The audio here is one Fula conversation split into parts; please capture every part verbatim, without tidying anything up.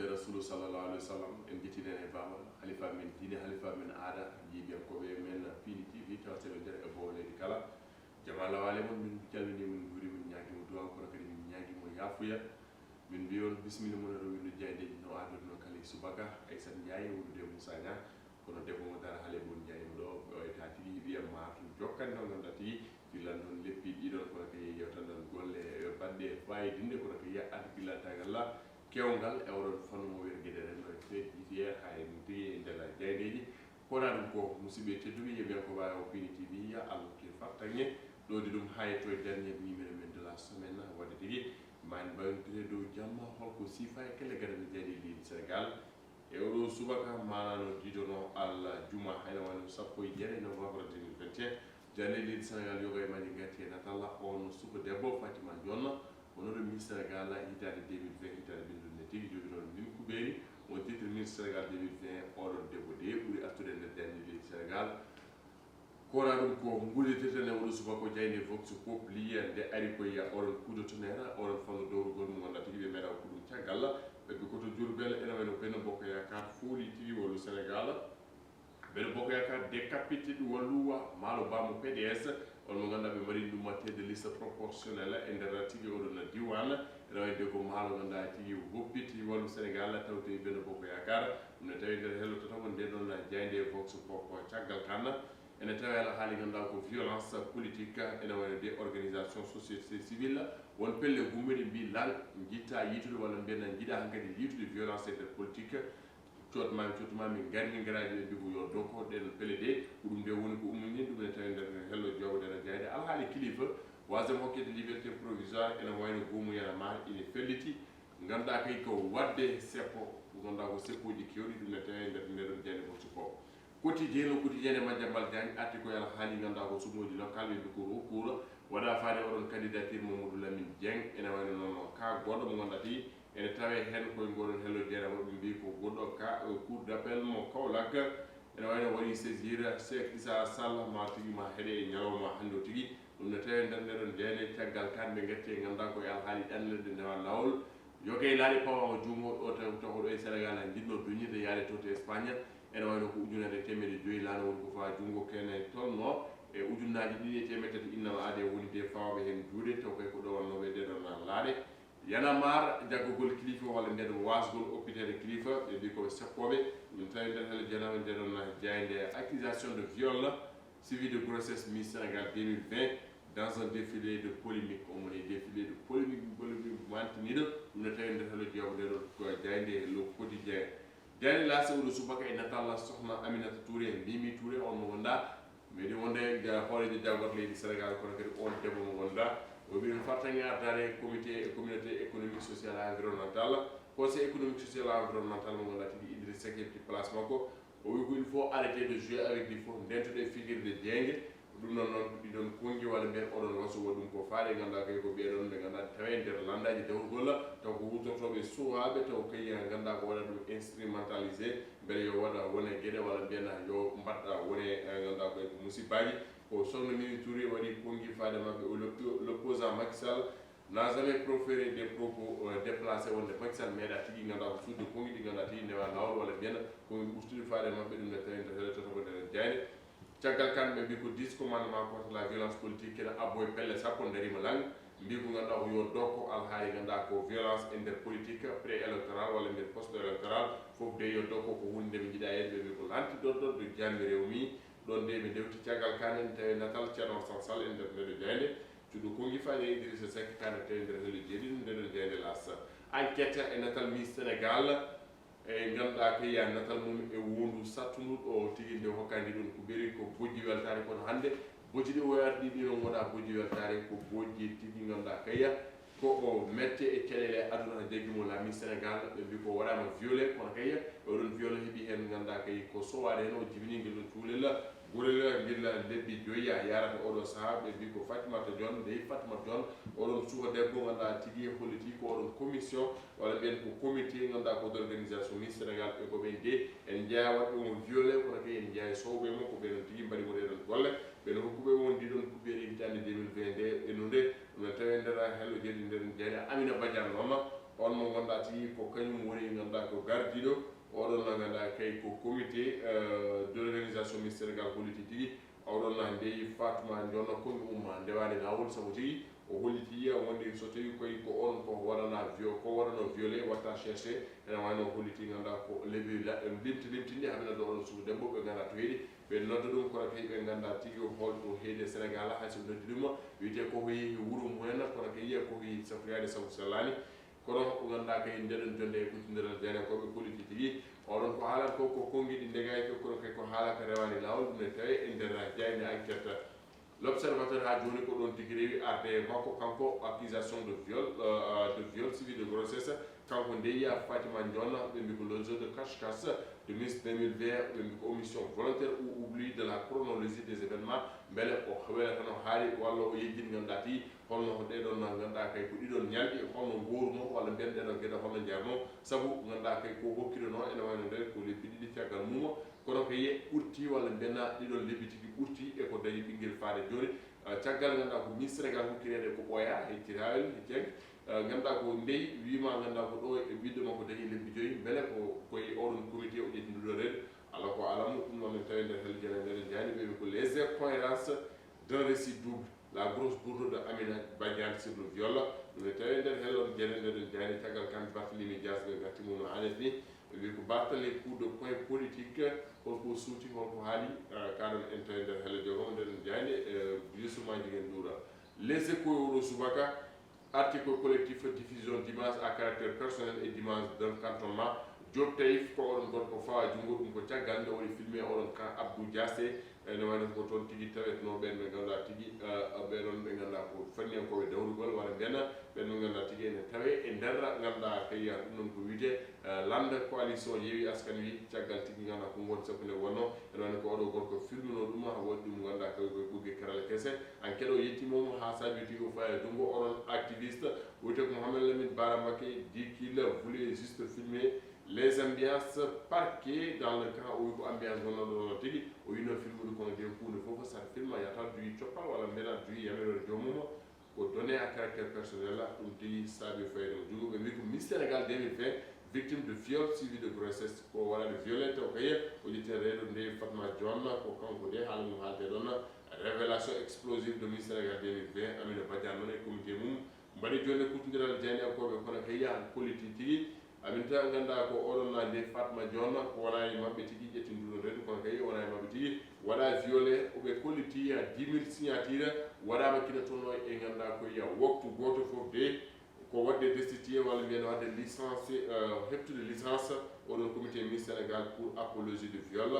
Rasulu sallallahu alaihi wasallam, en jettinen e baaba, halifa men diine, halifa men aada, jiibiyankooɓe men Pini T V, tawteeɓe nder e bowo leydi kala. Jama lawaale mon, min calmini, min njuuri, min ñaagi mo duwaaw, kono kadi min ñaagi mo yaafuya. Min mbiyi on bisimilla mon e rowirde jaayndeeji no aadirno kala e subaka, Aysat Njaay e wulude Moussa Niang, kono debbo mo dara hale bon jaaynde mo ɗo, ɓe oyta tigi, wiyam ma tun jokkan ɗo ngannduɗaa tigi, gila noon leppi ɗiɗon, kono kadi yewtan ɗon golle, e baɗɗe fayidinde, kono kadi yiya arti gila tagal la, kewngal e oɗon fannu mo wiyetee Guédé Renndo e Fête Jitière, hay no tigi e nder jaayndeeji. Kono ɗum ko, musidɓe tedduɓe, yeɓiyankooɓe o Pini T V, ya Allah ke fartange, ɗoodi ɗum hay to dernier numéro men de la semaine, wadde tigi, ma en mbawintire dow jamma, holko siifa e kelle gadane jaaɗi leydi Sénégal. E oɗo subaka, maanaa no diidono Allah juma, hayno wano sappo e jeetati novembre deux mille vingt et un, jaaɗi leydi Sénégal yoga e majji gatti e natalla on suka debbo Fatima Dione, honoré Miss Sénégal hitaande deux mille vingt, hitaande ɓenndunde tigi, joginooɗo ndin kubeeri, on titre Miss Sénégal deux mille vingt, oɗon debbo de ɓuri artude nder jaaɗi leydi Sénégal. Kono ɗum ko ngudditirten e oɗo subaka jaaynde Vox Populi, nde ari ko e oɗon coup de tonnerre, oɗon fannu dowrugol mo ngannduɗaa tigi ɓe meeɗaa ko ɗum caggal, ɓe ko to Diourbel, ene wayno Benno Bokk Yaakaar fooli tigi wallu Sénégal. Benno Bokk Yaakaar décapité ɗum wallu Maalo Ba mo P D S, on mo ngannduɗaa ɓe mbaɗi ɗum tête de liste proportionnelle e nder tigi oɗon diiwaan, ene wayde ko Maalo ngannduɗaa tigi woppiti wallu Sénégal tawte e Benno Bokk Yaakaar, ɗum ne tawi nder hello tataɓo nde ɗon jaaynde Vox Pop caggal kan. Ene tawi alhaali ngannduɗaa ko violence politique, ene wayno des organisations société civile, won pelle gummiɗe mbi lan njitta yiitude walla mbiyen njiɗa hankadi yiitude violence interpolitique, cootma en cootma min ngari min ngaraaji ɓe mbi ko yo doko ɗen pelle de, ko ɗum de woni ko ummini ɗum ene tawi nder hello jooɓo nder jayde alhaali kilifa, troisième hokkede liberté provisoire ene wayno goomu yana maar ine felliti, ngannduɗaa kay ko waɗde seppo, ngannduɗaa ko seppooji kewɗi ɗum ene tawi nder nder jayde Vox Pop. Quotidien, Le Quotidien e Madiambal Diagne arti ko e alhaali ngannduɗaa ko suɓngooji local ɓe mbi ko recours waɗa faade oɗon candidature Mamadou Lamine Dieng, ene wayno noon ka goɗɗo mo ngannduɗaa tigi ene tawe heen koye ngoɗon hello jeere maɓɓe mbi ko goɗɗo ka, eh, cour d'appel mo Kaolack, ene wayno waɗi saisir Cheikh Issa Sall ma tigi ma heɗe e ñalawma hannde o tigi, ɗum ne tawe nder ndeɗon jayde caggal kan ɓe gatti e ngannduɗaa ko e alhaali ɗannirde ndewa lawol. Yo kay laaɗe pawaama junngo ɗo taw taw ɗo e Sénégal a jiɗno duñirde yaade to to Espagne, ene wayno ko ujunere e teemedde joyi laana woni ko fawa junngo kene tolno e ujunnaaji ɗiɗi e teemedde tati innama aade woni de fawɓe heen juuɗe taw kay ko ɗowannooɓe ɗe ɗon laaɗe. Yana maar jaggugol kilifa walla nde ɗon wasgol oppiteede kilifa ɓe mbi koɓe seppooɓe ɗum tawi nder hela janama nde ɗon jayde accusation de viol. Suivi de grossesse Miss Sénégal deux mille vingt dans un défilé de polémique. Omo woni défilé de polémique, polémique mantiniiɗo. Ɗum ne tawi nder helo jeewde ɗo ko jaaynde Le Quotidien. Jaaynde L'As oɗo subaka e natal sohna Aminata Touré, Mimi Touré, on mo ngannduɗaa meɗi wonde ja-, hooreejo jagorɗe leydi Sénégal, kono kadi on debbo mo ngannduɗaa o ɓe fartange ardaade comité, communauté économique, sociale et environnementale, conseil économique, social et environnemental mo ngannduɗaa tigi Idrissa Seck heɓti place makko. O wi ko il faut arrêter de jouer avec du feu, ndentoɗen fijirde jeynge. Ɗum noon noon ɗiɗon konngi walla mbiyen oɗon wasu waɗi ɗum ko faade ngannduɗaa kay ko ɓeeɗon ɓe ngannduɗaa tawa e nder lanndaaji dawrugol taw ko wuttortooɓe suwaaɓe taw kay ngannduɗaa ko waɗa ɗum instrumentalisé mbele yo waɗa wone geɗe walla mbiyen yo mbaɗɗa wone, eh, ngannduɗaa koye ko musibbaaji. Ko sohna Mimi Touré waɗi konngi faade maɓɓe o l'oppo-, l'opposant Macky Sall n'a jamais proféré des propos, euh, déplacés wonde Macky Sall meeɗa tigi ngannduɗaa ko suuɗde konngi ɗi ngannduɗaa tigi ndewa laawol walla mbiyen konngi ɓurtuɗi faade maɓɓe ɗum ne tawi nder hela tataɓo nder jayde. Caggal kan ɓe mbi ko dix commandement contre la violence politique kene abbo e pelle sappo darima lang mbi ko ngannduɗaa ko yo dokko alhaali ngannduɗaa ko violence e nder politique pré-électoral walla mbiyen post-électoral fof de yo dokko ko hunde nde ɓe njiɗa en ɓe mbi ko lanti doddo do jammi rew mi. Ɗon de ɓe ndewti caggal kan en tawi natal Thierno Alassane Sall e nder ndeɗo jayde. Cuɗo konngi faade Idrissa Seck kan e tawi nder helo jeeɗiɗi ndeɗo jayde L'As. Enquête e natal Miss Sénégal e ngannduɗaa kay ya natal mum e wondu sattundu ɗo tigi nde hokkandi ɗum ko ɓeeri ko bojji weltaare kono hannde bojji ɗi o ardi ɗi noon wona bojji weltaare ko bojji tigi ngannduɗaa kay ya ko o mette e caɗeele aduna jaggi mo la Miss Sénégal ɓe mbi ko waɗaama violé kono kay ya e oɗon violé heɓi heen ngannduɗaa kay ko sowaade heen o jibini ngel ɗo cuulel gorel ngel lebbi joyi a yarata oɗo sahaa ɓe mbi ko Fatimata Dione dey Fatimata Dione oɗon suka debbo ngannduɗaa tigi holliti ko oɗon commission walla mbiyen ko comité ngannduɗaa ko d'organisation Miss Sénégal ɓe ko ɓen de en jeyaa waɗɓe mo violé kono kay en jeyaa sowɓe mo ko ɓen on tigi mbaɗi mo ɗeɗon golle ɓen hokkuɓe mo ndiɗon kuɓeeri hitaande deux mille vingt nde ɓennude ɗum ne tawi nder helo jeeɗi nder jeyde Amina Badiane noon On mo ngannduɗaa tigi ko kañum woni ngannduɗaa ko gardiiɗo oɗon na ngannduɗaa kay ko comité euh, d'organisation ministériel holliti tigi oɗon na ndeyi Fatma Jonno ko mi umma ndewaani laawol sabu tigi o holliti yiya wonde so tawi koy ko on ko waɗana vio ko waɗano violé watta cherché ene wayno holliti ngannduɗaa ko lebi limti limtinde haɓina do oɗon suudu debbo ɓe ngannduɗaa to heedi ɓe nodda ɗum kono kay ɓe ngannduɗaa tigi holto heedi e Sénégal hay so noddi ɗum wiyete koko yehi wuro mumen kono kay yiya koko yehi safroyaade sabu sellaani kono ko ngannduɗaa kay ndeɗon jonde e kuccindiral jaynankooɓe kolliti tigi oɗon ko haalan ko ko konngiɗi ndegayɓe kono kay ko haala ko rewaani laawol ɗum ne tawe e nder jayne enquête L'observateur haa jooni ko ɗoon tigi rewi arde e makko kanko accusation de viol euh, de viol civil de grossesse kanko ndeya Fatima Ndion ɓe mbi ko l'auteur de cache cache de miss deux mille vingt ɓe mbi ko omission volontaire ou oubli de la chronologie des événements mbele o welatano haali walla o yejjini ngannduɗaa ti holno ko ɗeɗon ngannduɗaa kay ko ɗiɗon ñalɗi holno ngooruno walla mbiyen ɗeɗon geɗe holno njarno sabu ngannduɗaa kay ko hokkirano ene wayno nde ko lebbi ɗiɗi caggal mum kono ko ye ɓurti walla mbiyen ɗiɗon lebbi tigi ɓurti e ko dañi ɓinngel faade jooni caggal ngannduɗaa ko miss Sénégal hokkireede ko ɓooya e ciraawel e ceeg ngannduɗaa ko ndey wiima ngannduɗaa ko ɗo e ɓiɗɗo makko dañi lebbi joyi mbele ko koye oɗon comité o ƴetti nduɗo reedu ala ko alamu ɗum noon en tawi nder hel jene nder jani ɓeɓe ko les incohérences d'un récit double la grosse bourde de Amina Badiane sur le viol ɗum e tawi nder hel on jene nder jani caggal kan Barthélémy Dias ɓe gatti mum no haanet ni ɓe mbi ko Barthélémy coup de poing politique holko suuti holko haali kaɗon en tawi nder hel jogomo nder jani Youssou Madjiguène Ndoura les échos oɗo subaka Article collectif diffusion d'images à caractère personnel et d'images d'un cantonnement Diop Taïf ko oɗon gorko fawa junngo ɗum ko caggal nde o waɗi filmé oɗon kan Abdou Diassé ene wayno ko toon tigi tawetno ɓen ɓe ngannduɗaa tigi ɓeɗon ɓe ngannduɗaa ko fanniyankooɓe dawrugol walla mbiyen ɓen ɓe ngannduɗaa tigi ene tawe e nder ngannduɗaa kay ɗum noon ko wiyde lande coalition Yewwi Askan Wi caggal tigi ngannduɗaa ko ngon sabu nde wonno ene wayno ko oɗo gorko filmuno ɗum ha waɗi ɗum ngannduɗaa kay koye ɓoggi karala kese Enquête o yettiima mo haa saabi tigi o fayi e junngo onon activiste wiyetee ko Mouhamed Lamine Bara Mbacké dit qu'il voulait juste filmer les ambiances parquet dans le camp o wi ko ambiance wonnooɗo ɗon tigi o yino filmude kono de huunde fof saɗa filma yata duyi coppal walla mbiyen duyi yamiroore joomum ko données à caractère personnel ɗum tigi saabi fayde o jugo ɓe mbi ko Miss Sénégal deux mille vingt victime de viol suivi de grossesse ko waɗaade violé taw kay o ƴetti reedo nde Fatma Dione ko kanko de haala mum haalte ɗon révélation explosive de Miss Sénégal deux mille vingt Amina Badiane noon e comité mum mbaɗi jonde kuccondiral jayniyankooɓe kono kay yaha kolliti tigi Aminata ngannduɗaa ko oɗon na nde Fatma Dione ko wona e maɓɓe tigi ƴetti nduɗo reedu kono kay wona e maɓɓe tigi waɗa violé oɓe kolliti ya dix mille signature waɗama kina toon e ngannduɗaa ko ya waktu gooto fof de ko waɗde destitué walla mbiyen waɗde licencié heɓtude licence oɗon comité Miss Sénégal pour apologie de viol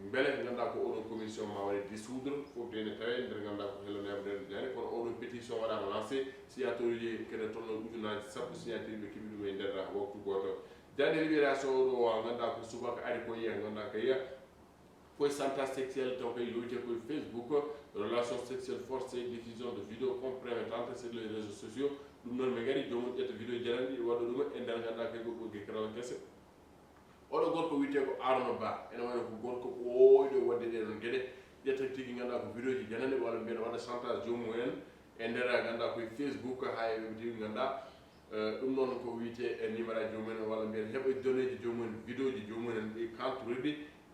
mbele ngannduɗaa ko oɗon commission ma waɗe dissoudre fof de ne tawe nder ngannduɗaa ko hello neɓo nder jani kono oɗon pétition waɗama lancé signature uji kene tolno ujunaji sappo signature ɓe keɓi ɗum e nder waktu gooto jani libération oɗo o ngannduɗaa ko subaka ari ko yiya ngannduɗaa ko yiya koye chantage sexuel taw kay yowte koye Facebook relation sexuelle forcée diffusion de vidéo compromettante sur les réseaux sociaux ɗum noon min ngari jomum ƴetta vidéo janani ɗi waɗa ɗum e nder ngannduɗaa kay ko ɓoggi karala kese oɗo gorko wiyetee ko Arouna Ba ene wayno ko gorko ɓooyɗo waɗde ɗee ɗon geɗe ƴetta tigi ngannduɗaa ko vidéo ji janani walla mbiyen waɗa chantage joomum en e nder ngannduɗaa koye Facebook haa e ɓe tigi ngannduɗaa ɗum noon ko wiyetee e numéro ji joomum en walla mbiyen heɓa donneeji joomum en vidéo ji joomum en ɗi kanturuɗi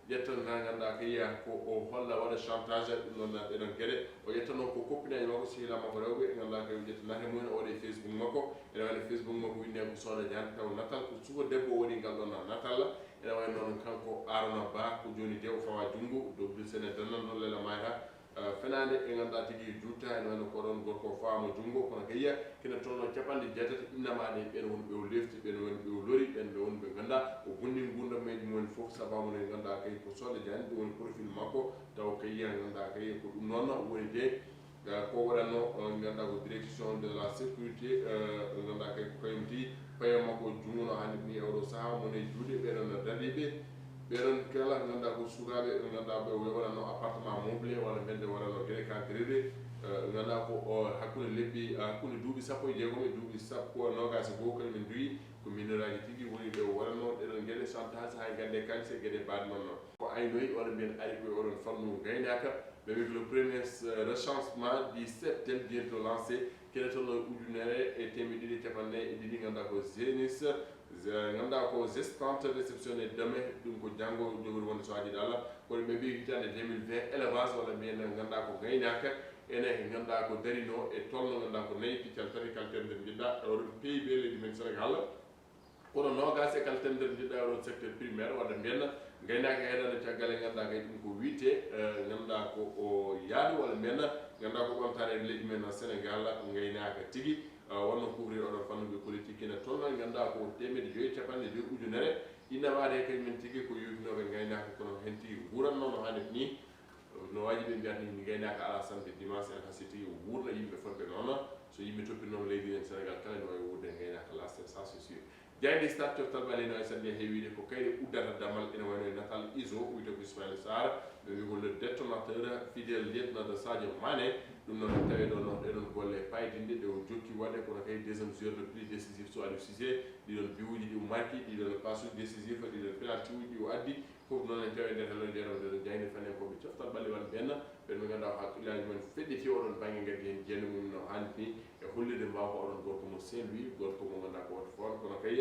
ƴettan na ngannduɗaa ko yiya ko o holla waɗa chantage ɗum noon na ɗeɗon geɗe o ƴettanoo ko koppinaaji makko sehilaa makko rewɓe ngannduɗaa ko ƴetta nate mum en o waɗa e Facebook makko ene waɗa Facebook makko winnde ko Sooda Diagne taw natal ko suka debbo o waɗi ngal ɗon na natal ene waɗa noon kanko Arouna Ba ko jooni de o fawa junngo dogdu sene dannal noon lela mayta fenaande ɓe ngannduɗaa tigi juutta ene wayno koɗon gorko fawaama junngo kono kay kina tolno capanɗe jeetati innamaaɗe ɓen woni ɓe o lefti ɓen woni ɓe o lori ɓen ɓe woni ɓe ngannduɗaa o bonni ngurndameeji mumen fof sababu nde ngannduɗaa kay ko Sooda Diagne ɗum woni profil makko taw kay ngannduɗaa kay ko ɗum noon woni de ko waɗatno ngannduɗaa ko direction de la sécurité ngannduɗaa kay ko kañum tigi payo makko junngo no hannde ni e oɗo sahaa mone juuɗe ɓeɗon no daɗiɓe Ɓeɗon kala ngannduɗaa ko sukaaɓe ɓe ngannduɗaa ɓe waɗatno appartement meublé walla mbiyete waɗatno geɗe ka grillé ngannduɗaa ko hakkunde lebbi hakkunde duuɓi sappo e jeegom e duuɓi sappo noogaas e goo kañum en duwi ko minoraaji tigi woni ɓe waɗatno ɗeɗon geɗe chantage hay gannde kaalise geɗe baɗe noon noon ko aynoyi walla mbiyen ari koye oɗon fannu gaynaaka Ɓe wi ko le premier recensement du septel bientôt lancé, kene toon ujunere e teemedde ɗiɗi e capanɗe nayi e ɗiɗi, ngannduɗaa ko Zénith, ngannduɗaa ko Zestante réception e Deme, ɗum ko janngo jogori wonde so aadi Allah. Kono ɓe mbi hitaande deux mille vingt élevage walla mbiyen ngannduɗaa ko ngaynaaka, ene ngannduɗaa ko darino e tolno ngannduɗaa ko nayi piccal tati kala teemedere njiɗɗaa e oɗon P I B leydi men Sénégal. Kono noogaas e kala teemedere njiɗɗaa oɗon secteur primaire, wadde mbiyen ngaynaaka heɗaano caggal e ngannduɗaa kay ɗum ko wiite, eh, ngannduɗaa ko o yaadu walla mbiyen ngannduɗaa ko ɓamtaare e leydi men Sénégal ngaynaaka tigi, eh, wonno couvrir oɗon fannuɓe politique ina tolno e ngannduɗaa ko teemedde joyi capanɗe joyi ujunere ina waade kañum en tigi ko yoofinooɓe ngaynaaka kono heen tigi nguuratnoo no haanirta ni. No waajibi ɓe mbiyata ni ngaynaaka alaa samedi dimanche en hasiti wuurna yimɓe fotɓe noon. So yimɓe toppinooma leydi en Sénégal kala ne waawi wuurde ngaynaaka laasten, ça c'est sûr. Jaaynde Stade coftal ɓaleeno e sannde heewiide ko kayre uddata damal ene wayno e natal iso wiyto ko Ismaël Sarr, ɓe mbi ko le détonateur fidèle lieutenant de Sadio Mané. Ɗum noon tawi ɗo noon ɗeɗon golle paydinɗe ɗe o jokki waɗde kono kay deuxième joueur le plus décisif so Aliou Cissé, ɗiɗon biwuji ɗi o marki, ɗiɗon passe décisif, ɗiɗon penalty uji ɗi o addi. Fof noon en tawi nder hello jeeram nden jayni fanen ko ɓe coftal ɓalli wan ɓenna ɓen ɓe ngannduɗaa ko hakkillaaji men feɗɗiti oɗon bannge ngaddi heen jeenu mum no haaniti ni e hollirde mbaaw ko oɗon gorko mo Saint-Louis, gorko mo ngannduɗaa ko Watford, kono kay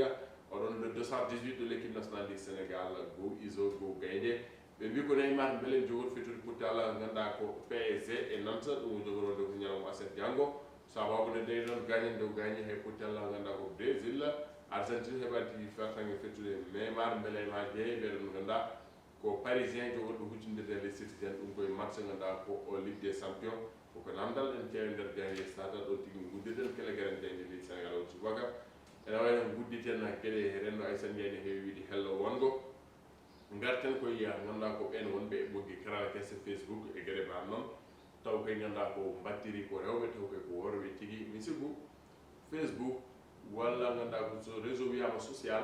oɗon le deux cent dix-huit de l'équipe nationale du Sénégal, go iso go gaynde. Ɓe mbi ko Neymar mbele jogor fettude puttal ngannduɗaa ko P S G e Nantes, ɗum o jogorode ko ñalawma aset janngo. Sababu nde dey ɗon gañen dow gañi he puttal ngannduɗaa ko Brésil, Argentine heɓati fartange fettude Neymar mbele ma jeeye ɓeɗon ngannduɗaa ko Parisien jogorɓe huccindirde les citizens, ɗum koye match ngannduɗaa ko o Ligue des Champions. Koko namdal en ceewe nder jaaynde Stade ɗo tigi nguddirɗen kelegeren jaaynde leydi Sénégal on subaka. Ene wayno ngudditen geɗe he renndo Aysata Ndiaye ne heewi wiide hello wongo. Ngarten koye ngannduɗaa ko ɓeen wonɓe e ɓoggi karala kese Facebook e geɗe baan noon. Taw koye ngannduɗaa ko mbattiri ko rewɓe, taw koye ko worɓe tigi. Mi sikku Facebook walla ngannduɗaa ko so réseau wiyaama social,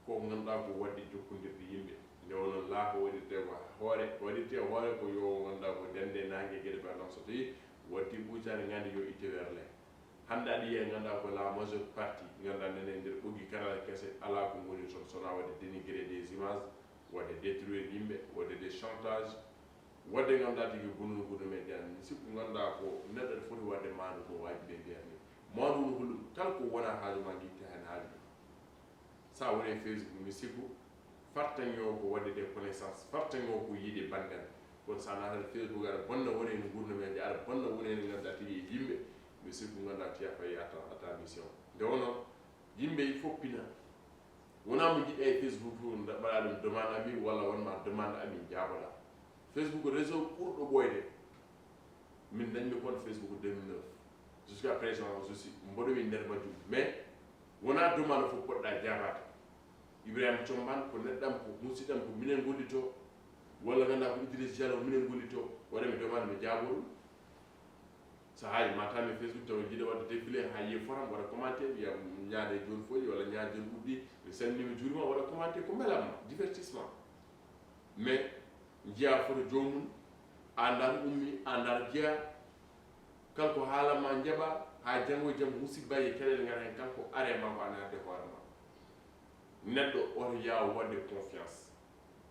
ko ngannduɗaa ko waɗde jokkondirde yimɓe. Nde wonno laa ko waɗirte ko hoore, ko waɗirte hoore ko yo ngannduɗaa ko dande naange geɗe baan noon so tawi watti ɓuucaani ngannde yo itte werle. Hannde aɗa yiya ngannduɗaa ko la majeure partie ngannduɗaa nene nder ɓoggi karala kese alaa ko ngoni toon so wonaa waɗde dénigrer des images, waɗde détruire yimɓe, waɗde des chantages, waɗde ngannduɗaa tigi bonnude gouvernement jaan. Mi sikku ngannduɗaa ko neɗɗo foti waɗde maandu no waajibi e mbiyat ni. Maandu no holɗum kala ko wonaa haaju ma ngitta heen haaju ɗum. So a woni e Facebook mi sikku fartaŋŋe o ko waɗde des connaissances, fartaŋŋe o ko yiide banndal. Kono so a naatani Facebook aɗa bonna woni heen gouvernement ji, aɗa bonna woni heen ngannduɗaa tigi e yimɓe, mi sikku ngannduɗaa tiya fayi atta atta mission. Nde wonno yimɓe fof pina. Wonaa mo njiɗɗaa e Facebook fof mbaɗa ɗum demande ami walla wonma demande ami jaaboɗaa. Facebook réseau ɓurɗo ɓooyde. Min dañmi compte Facebook deux mille neuf. Jusqu'à présent je suis mboɗo wi nder majjum, mais wonaa demande fof poɗɗa jaabaade. Ibrahima Combaan ko neɗɗam ko musiɗɗam ko minen gollito, walla ngannduɗaa ko Idriss Diallo minen gollito, waɗa mi demande mi jaabo ɗum. So haaji ma tawi Facebook tawa jiɗa waɗde défilé haa yiye fotam waɗa commentaire wiya ñaade jooni fooƴi walla ñaade jooni uddi, mi salmini mi juurima waɗa commentaire ko mbelamma divertissement. Mais njiya foto joomum, a ndar ummi a ndar jeya, kala ko haalanma njaɓa haa janngo e jam musibba e caɗeele ngara heen kala ko are ma ko a naatde hoore ma. Neɗɗo oto yaaw waɗde confiance.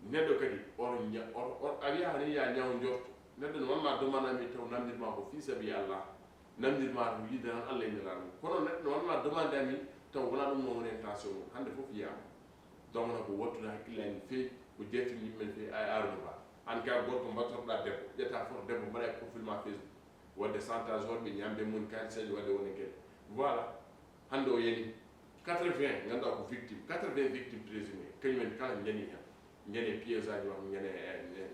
Neɗɗo kadi oto ña- oto oto a wiya hani ya ñaaw njorto. Neɗɗo ne wanma demande ami taw namdirma ko fii sabi Allah, namdirma ko yiide tan Allah e Nelaaɗo mum. Kono neɗɗo ne wanma demande ami taw wonaa ɗum noon woni intention mum. Hannde fof yiyaama. Donc noon ko wattude hakkillaaji no feewi, ko jettini yimɓe no feewi, a aruno ba. Aan kay gorko mbattorɗaa debbo, ƴetta foto debbo mbaɗa e profil ma Facebook. Waɗde chantage worɓe ñamde mum kaliseeje waɗde woni kene. Voilà. Hannde o yani quatre-vingts ngannduɗaa ko victime, quatre-vingts victimes présumées, kañum en kala ñani heen. Ñande piège aji makko ñande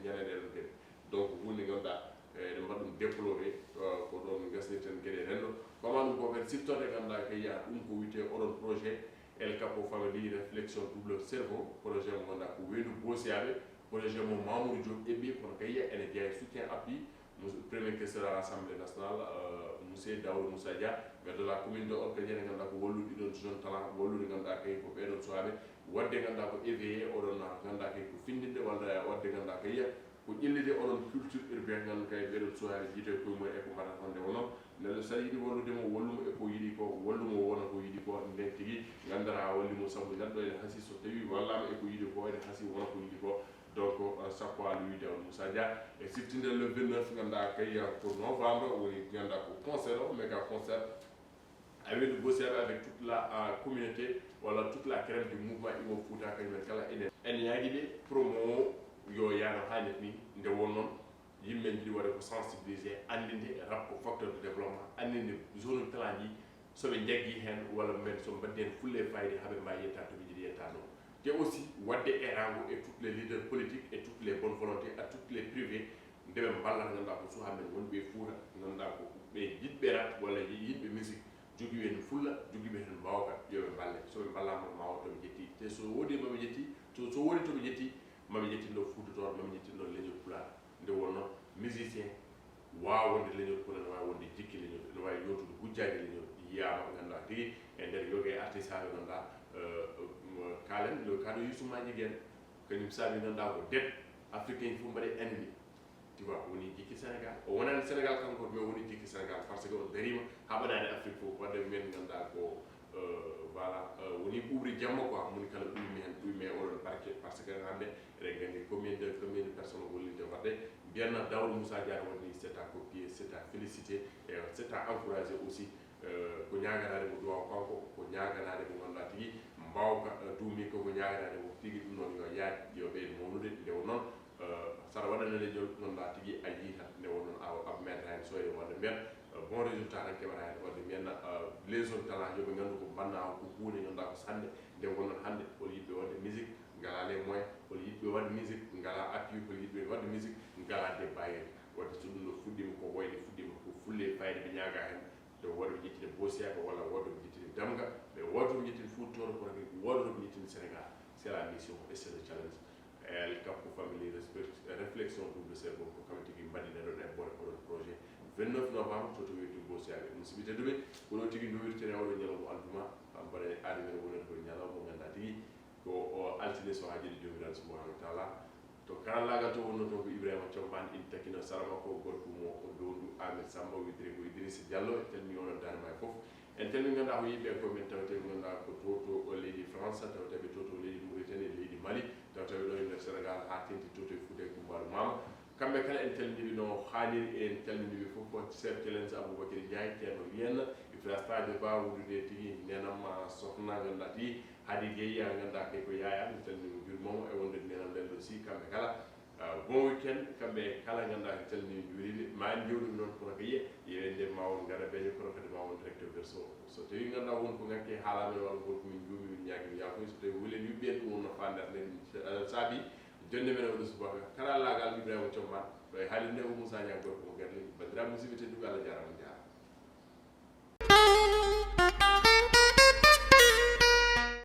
ñande ɗe ɗon kadi. Donc huunde ngannduɗaa eɗen mbaɗa ɗum déploré, ko ɗoon gasnirten geɗe renndo. Ko ma ɗum ko kadi siftorde ngannduɗaa kay yaa ɗum ko wiyetee oɗon projet El Capo Family Réflexion Double Cerveau, projet mo ngannduɗaa ko weendu boosiyaaɓe, projet mo Mamour Diop eɓɓi kono kay yaa ene jeyaa e soutien appui Monsieur le Premier Questeur à l'Assemblée nationale, euh, Monsieur Daouda Moussa Dia, maire de la commune de Orkadiéré, ngannduɗaa ko wallude ɗiɗon jeune talent, wallude ngannduɗaa kay ko ɓeɗon suwaaɓe, waɗde ngannduɗaa ko éveillé oɗon ngannduɗaa kay ko findinde, walla waɗde ngannduɗaa kay ko ƴellide oɗon culture urbaine, ngannduɗaa kay ɓeɗon suwaaɓe jiite koye mumen e ko mbaɗata hannde wonno. Neɗɗo so yiɗi wallude mo, wallu mo e ko yiɗi ko, wallu mo wona ko yiɗi ko, nden tigi ngannduɗaa a walli mo sabu neɗɗo ene hasi so tawi wallaama e ko yiɗi ko, ene hasi wona ko yiɗi ko. Donc, euh, sakko Aliou Daoud Moussa Dia e siftinde le vingt-neuf, ngannduɗaa kay ko novembre, woni ngannduɗaa ko concert o, méga concert. A wiyde Bossiaɓe avec toute la, euh, communauté, walla toute la crème du mouvement Iwo Fouta, kañum en kala enen. En ñaagi ɓe promo o yo yaano haa net ni, nde won noon yimɓe jiɗi waɗde ko sensibiliser, anndinde rap ko facteur de développement, anndinde zone talaaji, so ɓe njaggi heen, walla men so mbaɗdi heen fulla e fayida, haa ɓe mbaawi yetta to ɓe njiɗi yetta ɗo. Te aussi waɗde erango e toutes les leaders politiques et toutes les bonnes volontés, à toutes les privés, nde ɓe mballata, ngannduɗaa ko suhaa men wonɓe e Fuuta, ngannduɗaa ko ɓe yiɗɓe rap walla yiɗɓe musique, jogiiɓe heen fulla, jogiiɓe heen mbaawka, yo ɓe mballe. So ɓe mballaama, ma o to ɓe ƴetti. Te so woodi ma ɓe ƴetti, so, so woodi to ɓe ƴetti, ma ɓe ƴettin ɗo Fuuta Tooro, ma ɓe ƴettin ɗo leñol Pulaar. Nde wonnoo musicien waawa wonde leñol Pulaar, ne waawi wonde jikki leñol, ne waawi yootude hujjaaji leñol, yiyaama, ngannduɗaa tigi e nder yoga e artiste haa ɓe ngannduɗaa, euh, euh, kaalen le cas de Youssou Madjiguène, kañum saabi ngannduɗaa ko det africain fof mbaɗi animé. Tu vois, woni jikki Sénégal. O wonaani Sénégal kanko, mais woni jikki Sénégal, parce que o dariima haɓanaade Afrique fof. Waɗde men ngannduɗaa ko, euh, voilà, euh, woni ɓuuɓri jamma quoi, moni kala ɓuymi heen, ɓuymi e oɗon parquet, parce que hannde eɗen nganndi combien de, combien de personnes o hollirde waɗde. Mbiyanna Daouda Moussa Diarra waɗi, c'est à copier, c'est à féliciter, et c'est à encourager aussi. Euh, ko ñaaganaade mo duwaaw kanko, ko ñaaganaade mo ngannduɗaa tigi mbaawka, euh, duumi ko, ko ñaaganaade mo tigi ɗum noon yo yaaj, yo ɓeydo mawnude. Nde won noon, euh, saɗa waɗana leñol ngannduɗaa tigi a yiita, nde won noon a, a meeɗata heen sooyde wonde mbiyan, euh, bon résultat tan keɓata heen. Waɗde mbiyanna, euh, les jeunes talents yo ɓe nganndu ko mbannaa o ko huunde ngannduɗaa ko sannde. Nde won noon hannde hol yiɗɓe waɗde musique ngalaa les moyens, hol yiɗɓe waɗde musique ngalaa appui, hol yiɗɓe waɗde musique ngalaa des bailleurs. Waɗde so ɗum ɗo fuɗɗiima ko woyde, fuɗɗiima ko fulla e fayida, ɓe ñaagaa heen. Nde wooda ɓe ƴettini Bossiaɓe walla wooda ɓe ƴettini Damga, ɓe wooda ɓe ƴettini Fuuta Tooro, kono kadi wooda ɓe ƴettini Sénégal. C'est la mission et c'est le challenge. El Kappo Family Respect, Réflexion Double Cerveau, ko kamɓe tigi mbaɗi nde ɗon eɓɓore, oɗon projet. Vingt-neuf novembre, to to wetu Bossiaɓe. Musidɓe tedduɓe, ko ɗo tigi ndowirten e oɗo ñalawma aljuma, mbaɗa e aadi men wonata ko ñalawma mo ngannduɗaa tigi ko o altine, so haa jeɗi Joomiraaɗo Subhaanahu wa Taala. To karallaagal to wonnoo toon ko Ibrahima Combaan, ina takkina sara makko gorko mo o Downdu Ahmed Samba, wiyetee ko Idrissa Diallo. En calminii onon daande maayo fof. En calminii ngannduɗaa ko yiɗɓe ko men tawetee ko ngannduɗaa ko to to leydi France, tawetee ɓe to to leydi Mauritanie, leydi Mali, tawetee ɓe ɗo e nder Sénégal haa teeŋti to to e Fuuta e Kumbaalu Maama. Kamɓe kala en calminii ɓe no haaniri, en calminii ɓe fof, ko Chef Challenge Aboubacry Ndiaye, Ceerno Liyen, Ifra Sadio Ba, wondude tigi neenam ma sohna ngannduɗaa tigi Hadi Gueye, a ngannduɗaa kay ko yaaya, mi calminii mo, njuuriima mo, e wonde neenam Lello Sy, kamɓe kala. Ah, bon weekend, kamɓe kala ngannduɗaa ko calminii, njuuriima. Ma en njeewtu ɗum noon, kono kay, yewen nde ma won ngara beeje, kono kadi ma won recto verso. So tawii ngannduɗaa won ko ngakke haalaama e walla won ko min njuumi, min ñaagi, min yaafoy. So tawii hulen yuɓɓi en, ɗum wonno faandaare nde, ɗum saabi jonde men o waɗi subaka. Karallaagal Ibrahima Combaan, ɗo e haalirde o Moussa Niang gorko mo Garli. Banndiraaɓe musidɓe tedduɓe, Allah jaaraama, on njaaraama.